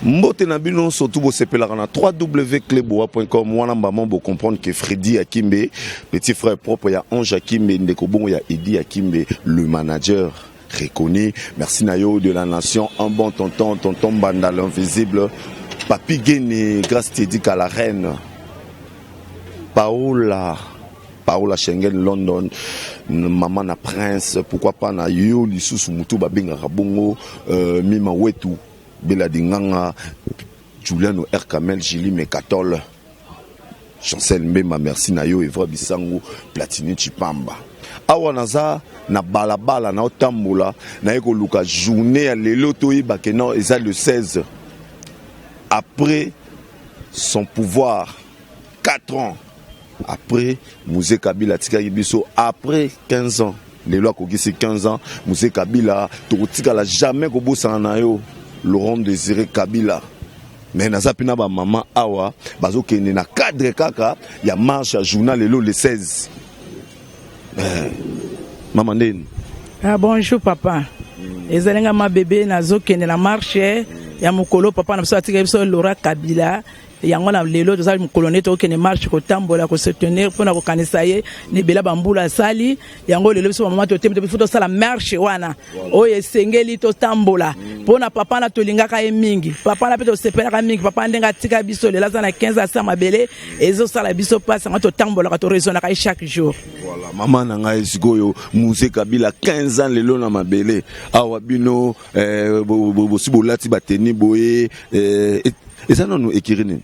Mbote na bino surtout bosepelaka na www.cleboa.com wana mbama bo comprendre que Freddy Akimbe petit frère propre ya Ange Akimbe ndeko bongo ya Eddy Akimbe le manager reconnu. Merci na yo de la nation, un bon tonton, tonton Mbanda l'invisible, Papi Gene, grâce Teddy à la reine, Paola Paola Schengen London, maman na prince, pourquoi pas na yo lisusu mutu babengaka bongo euh, Mima Wetu Bela Dinganga, Juliano R Kamel, Julie Mekatol, Chancel Mbemba, merci na yo Evra Bisango, Platini Chipamba. Awa naza na balabala na otambola naye koluka journée ya lelo toyeba ke non eza le 16 après son pouvoir 4 ans après Mzee Kabila atikaki biso après 15 ans lelo akokisi 15 ans Mzee Kabila tokotikala jamais kobosana na yo Laurent Désiré Kabila mais naza mpe na bamama awa bazokende na cadre kaka ya marche ya journal lelo le 16 eh, mama ndeni. Ah, bonjour papa. Ezali nga ma bebe nazokende na marche ya mokolo papa na biso atikaki biso Laurent Kabila. Yango na lelo toza mokolo nde tokokende marche kotambola kosoutenir mpona kokanisa ye na ebele bambula asali. Yango lelo biso bamama totemi fo tosala marche wana oyo esengeli totambola mpona papa na tolingaka ye mingi, papa na mpe tosepelaka mingi. Papa ndenge atika biso lelo aza na 15 asa mabele ezosala biso mpasi. Yango totambolaka toraisonnaka ye chaque jour. Voilà, mama na ngai sikoyo Mzee Kabila 15 ans lelo na mabele awa bino eh, bosi bolati bateni boye eh, eza nanu ekiri nini?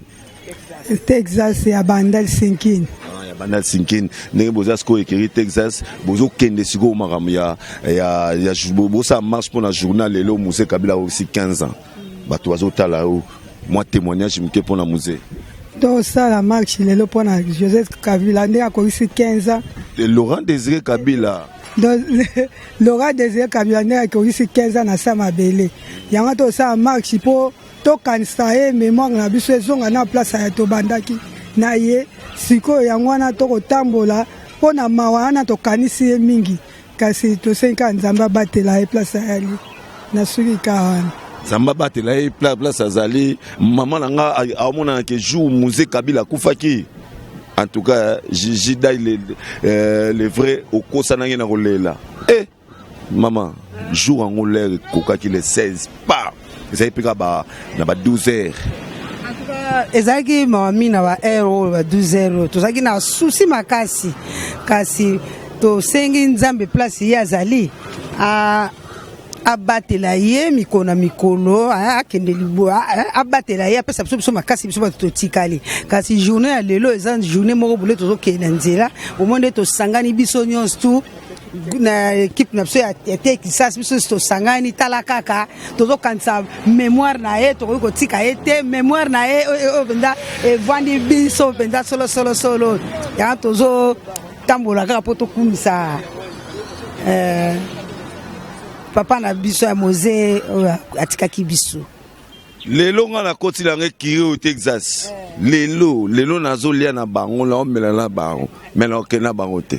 Texas ya Bandal Sinkin. Ah, ya Bandal Sinkin ndenge boza sikoyo ekiri Texas bozokende sikoyo makambo ya, ya, ya bosala marche mpona journal lelo Mzee Kabila aussi 15 ans bato bazotala yo mwa témoignage moke mpona Mzee. Tosala marche lelo mpona Joseph Kabila ndenge akokisi 15 ans. Laurent Désiré Kabila. Donc, Laurent Désiré Kabila ndenge akokisi 15 ans na sa mabele, yango tosala marche mpo tokanisa ye, mémoire na biso ezonga na place ya tobandaki na ye. Sikoyo yango wana tokotambola mpo na mawa wana tokanisi ye mingi, kasi tosengi kaka Nzambe abatela ye place ayali na suki kaka wana. Nzambe abatela ye place azali. Mama na nga aomonana ke jour Mzee Kabila akufaki, en tout cas Gigi Dai le vrai okosanaki na kolela eh mama jour yango l'heure ekokaki le 16 pa ezali mpe kaka na ba 12 heures. Ezalaki mawa mingi na ba heure oyo ba 12 heures oyo tozalaki na susi makasi, kasi tosengi Nzambe place ye azali abatela ye mikolo na mikolo, akende libo abatela ye, apesa biso makasi biso bato totikali. Kasi journée ya lelo eza journée moko bole tozokende na nzela omoi nde tosangani biso nyonso tu na équipe na biso ya Texas, biso nyonso tosangani. Tala kaka tozokanisa mémoire na ye, tokoki kotika ye te. Mémoire na ye oyo mpenza evandi biso mpenza solo solo solo. Yango tozotambola kaka mpo tokumisa papa na biso ya Mzee oyo atikaki biso. Lelo nga nakoti nanga ekiri oyo Texas lelo lelo nazolia na bango, naomela na bango, mais nakokende na bango te.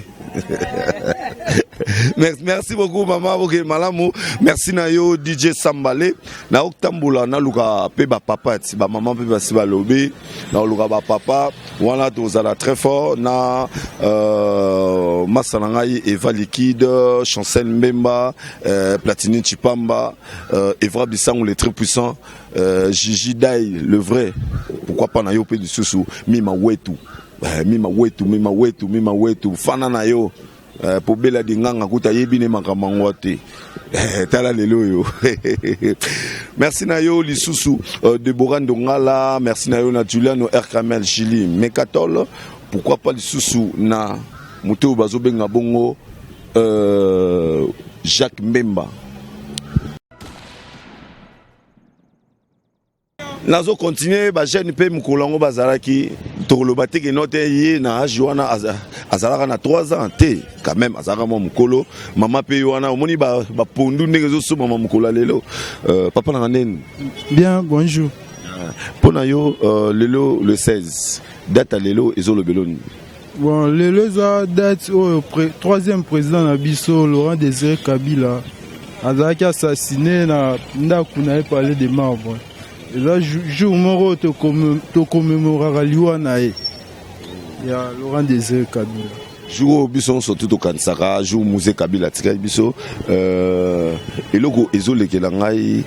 Merci, merci beaucoup mama oke malamu. Merci na yo DJ Sambale. Naotambola naluka mpe bapapa ti bamama mpe basi balobi naoluka bapapa wana tozala très fort na masa na ngai Eva Liquide, Chancel Mbemba, Platini Chipamba, Evra Bisango le très puissant, Gigi Dai le vrai, pourquoi pas na yo mpe lisusu Mima Wetu, Mima Wetu, Mima Wetu, Mima Wetu fana na yo po bela dinganga kuta yebi ne makambo yango te. Tala lelo oyo. Merci na yo lisusu Deborah Ndongala, merci na yo na Juliano Erkamel Chili Mekatol, pourquoi pas lisusu na moto oyo bazobenga bongo Jacques Mbemba. Nazo continuer ba jeune mpe mokolo yango bazalaki tokoloba te ke no te ye na age wana azalaka na 3 ans te, quand même azalaka mwa mokolo. Mama mpe wana omoni bapondu ndenge ezosomama mokolo ya lelo. Papa nanga ndeni? Bien, bonjour. Mpo na yo lelo le 16 date ya lelo ezolobela nini? Bon, lelo eza date oyo troisième président na biso Laurent Désiré Kabila azalaki assassiné na ndako na ye Palais de Marbre. Eza jour moko tokomemoraka liwa na ye ya Laurent Désiré Kabila. Jour oyo biso nyonso tu tokanisaka jour Mzee Kabila atikaki biso, eloko ezolekela ngai,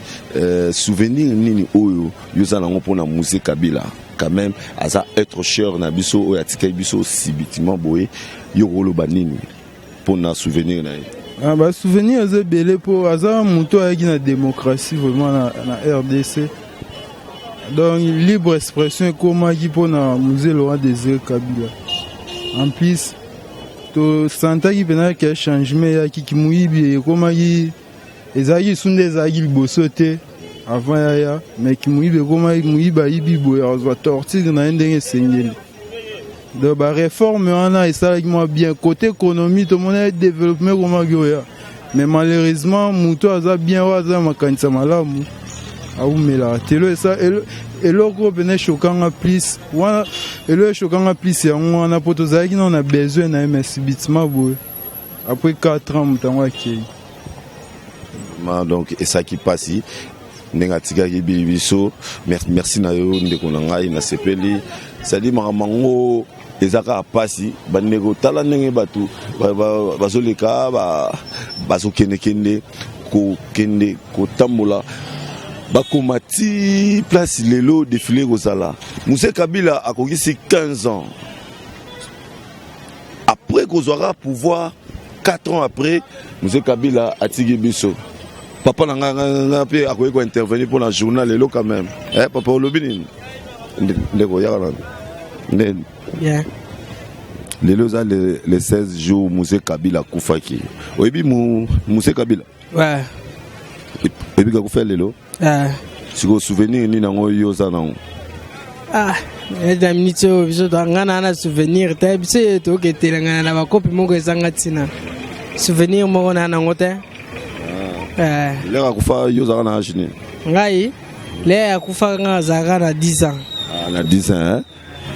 souvenir nini oyo yo oza nango mpona Mzee Kabila? Quand même aza être cher na biso oyo atikaki biso subitement boye. Yo koloba nini mpona souvenir na ye? Ah, basouvenir eza ebele, mpo aza moto ayaki na démocratie vraiment na RDC. Donc libre expression ekomaki mpona Mzee Laurent Désiré Kabila. En plus tosantaki mpenza ke changement eyaki, kimuyibi ekomaki, ezalaki lisu nde ezalaki liboso te avant yaya, mais kimuyibi ekomaki, moyibi ayibi boye, azwa torture na ye ndenge esengeli. Donc baréforme wana esalaki mwa bien côté économie, tomona développement ekomaki oya. Mais malheureusement moto aza bien, oyo aza makanisa malamu, awumelaka te. Eloko oyo pene eshokanga plus wana, eloko eshokanga plus yango wana, mpo tozalaki nano na besoin na ye, mais subitement boye, après 4 ans, moto yango akei. Donc esalaki mpasi ndenge atikaki biso. Merci na yo, ndeko na ngai, nasepeli. Sadi makambo yango eza kaka mpasi. Bandeko, tala ndenge bato bazoleka, bazokendekende, kokende kotambola, bakoma ti place. Lelo défilé kozala, Mzee Kabila akokisi 15 ans après kozwaka pouvoir. 4 ans après, Mzee Kabila atiki biso. Papa na ngai, nga mpe akoki kointervenir mpo na journal lelo quand même. Eh, papa, olobi nini? Ndeko, yaka na nde. Bien. Lelo eza le 16 jour Mzee Kabila akufaki. Oyebi Mzee Kabila? Ouais. Oyebi kakufa lelo? Ouais. Sikoyo souvenir nini yango yo oza nango? Ah, eza miniti oyo biso nga na souvenir te. Biso oyo toketelangana na bakopi moko ezanga ntina, souvenir moko na nango te. Eh. Lere akufa, yo ozalaka na age nini? Ngai lere akufa, nga azalaka na 10 ans. Ah, na 10 ans, hein?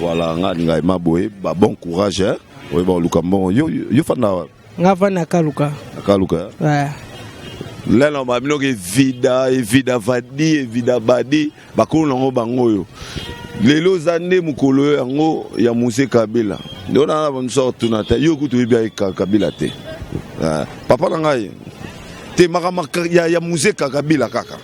Voilà, nga alinga ema boye ba bon courage, hein? Oyeba koluka mbongo. Yo fanda wapi? Nga fanda na Kaluka. Na Kaluka, hein? Ouais. Lelo babiloko evida evida vadi evida badi bakolo nango bango oyo. Lelo eza nde mokolo yango ya Mzee Kabila. Nde na biso tuna te, yo kutu oyebi aye Kabila te. Ah, papa na ngai te, makambo ya Mzee Kabila kaka.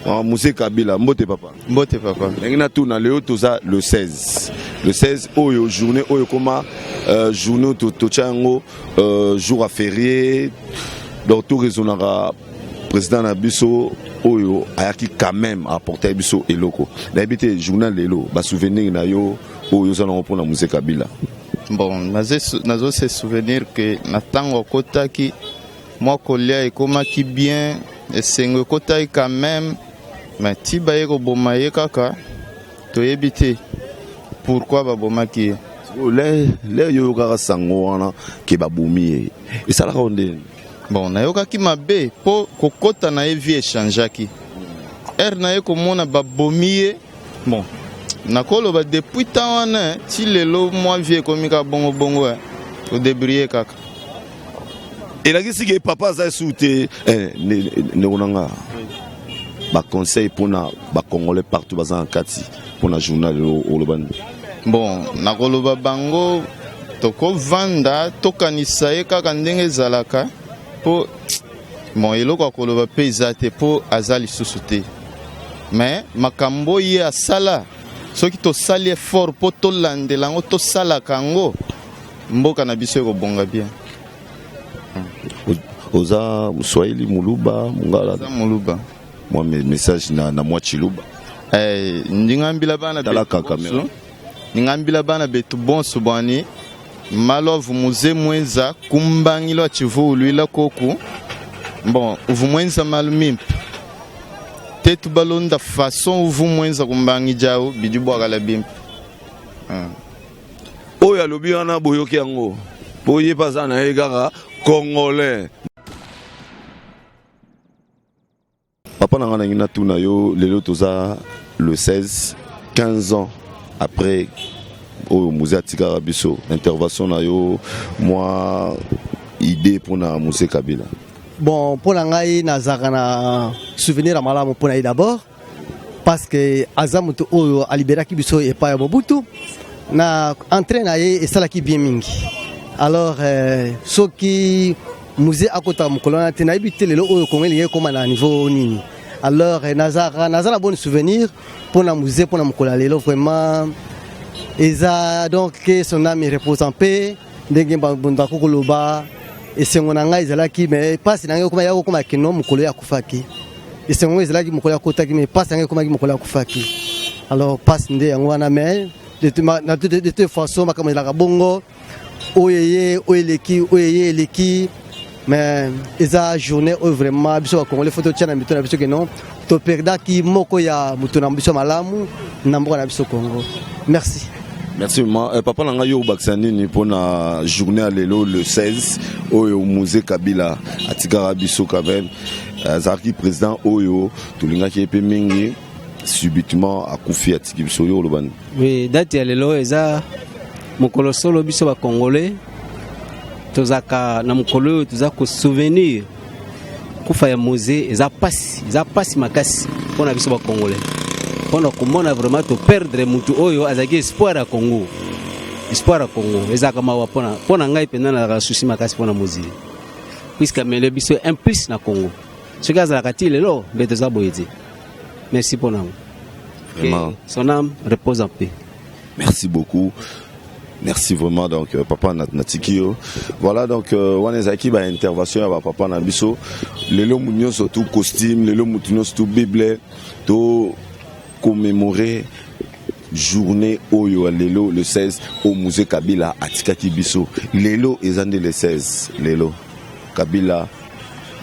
Ah, Mzee Kabila. Mbote papa. Mbote papa. Ndenge natuna, lelo toza le 16, le 16 oyo journée oyo ekoma journée totya yango jour ya férié. Donc toraisonnaka président na biso oyo ayaki quand même apporter biso eloko. Nayebi te, journal lelo, basouvenir na yo oyo oza nango mpona Mzee Kabila? Bon, nazo se souvenir ke na ntango akotaki, mwa kolia ekomaki bien, esengo ekotaki quand même. Mais ti baye koboma ye kaka, toyebi te pourquoi babomaki ye. Lere yo oyokaka sango wana ke babomi ye, esalaka yo ndeni? Bon, nayokaki mabe, mpo kokɔta na ye, vie echangeaki ere na ye komona babomi ye. Bon, nakoloba depuis temps wana ti lelo, mwa vie ekomi kaka bongo bongo, odébrouille kaka. Elakisi ke papa aza esu te. Ndeko na nga, baconseil mpona bacongolais partout baza na kati mpona journal, oloba nini? Bon, nakoloba bango tokovanda, tokanisa ye kaka ndenge ezalaka, mpo bon, eloko ya koloba mpe eza te, mpo aza lisusu te. Mais makambo ye asala, soki tosali effort mpo tolandela yango, tosalaka yango, mboka na biso ekobonga bien. Oza Mswahili, Muluba, Mungala? Aza Muluba. Mwa message na mwa Chiluba. Eh, ndingambila bana Tala betu kaka. Bonso, ningambila bana betu bonso bwani malovu muze mwenza kumbangilo achivuulwila koku. Bon, uvu mwenza malu mimpe te, tubalonda façon uvu mwenza kumbangi jau bidi bwakala bimpe. Oyo alobi wana, boyoki yango, po ye mpe aza na ye kaka congolais. Papa na ngai, nangi natuna yo, lelo toza le 16, 15 ans après oyo Mzee atikaka biso. Intervention na yo, mwa idée mpona Mzee Kabila? Bon, mpo na ngai, nazalaka na souvenir ya malamu mpo na ye. D'abord, Parce que aza moto oyo aliberaki biso epai ya Mobutu. Na entrée na ye esalaki bien mingi. Alors soki Mzee akotaka mokolo wana te, nayebi te lelo oyo Kongo elingi ekóma na niveau nini. Alors nazalaka, naza na bonne souvenir mpona Mzee, mpona mokolo ya lelo. Vraiment eza, donc que son âme repose en paix. Ndenge bandako koloba, esengo na ngai ezalaki, mais mpasi na ngai ekoma ya kokoma kino mokolo ye akufaki. Esengo ezalaki mokolo akotaki, mais mpasi na ngai ekomaki mokolo akufaki. Alors mpasi nde yango wana. Mais de toute façon, makambo ezalaka bongo, oyo eye, oyo eleki, oyo eye eleki. Mais eza journée oyo vraiment biso Bacongolais faut totia na mito na biso ke non, toperdaki moko ya moto na biso malamu na mboka na biso Congo. Merci. Merci ma papa na ngai. Yo obakisa nini mpona journée ya lelo, le 16, oyo Mzee Kabila atikaka biso? Quand même azalaki président oyo tolingaki ye mpe mingi. Subitement akufi, atiki biso. Yo oloba nini? Oui, date ya lelo eza mokolo solo biso Bacongolais tozalaka na mokolo oyo toza kosouvenir kufa ya Mzee. Eza pasi, eza pasi makasi mpona biso Bacongolais, mpona komona vraiment toperdre mutu oyo azalaki espoir ya Congo, espoir ya Congo. Ezalaka mawa mpona ngai mpenza. Nazalaka souci makasi mpona Mzee, puisque amele biso un plus na Congo. Soki azalaka ti lelo, mbe toza boye te. Merci mpona yango. Vraiment. Son âme repose en paix. Merci beaucoup, merci vraiment. Donc papa natiki yo. Voilà, donc wana ezalaki baintervention ya bapapa na biso. Lelo mutu nyonso tu costume, lelo mutu nyonso tu bible, to commémorer journée oyo ya lelo, le 16, oyo Mzee Kabila atikaki biso. Lelo eza nde le 16. Lelo Kabila,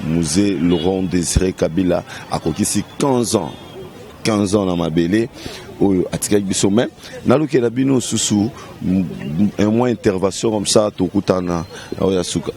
Mzee Laurent Désiré Kabila akokisi 15 ans, 15 ans na mabele oyo atikaki biso. Mais nalukela bino susu un mois intervention comme ça, tokutana oyo ya suka.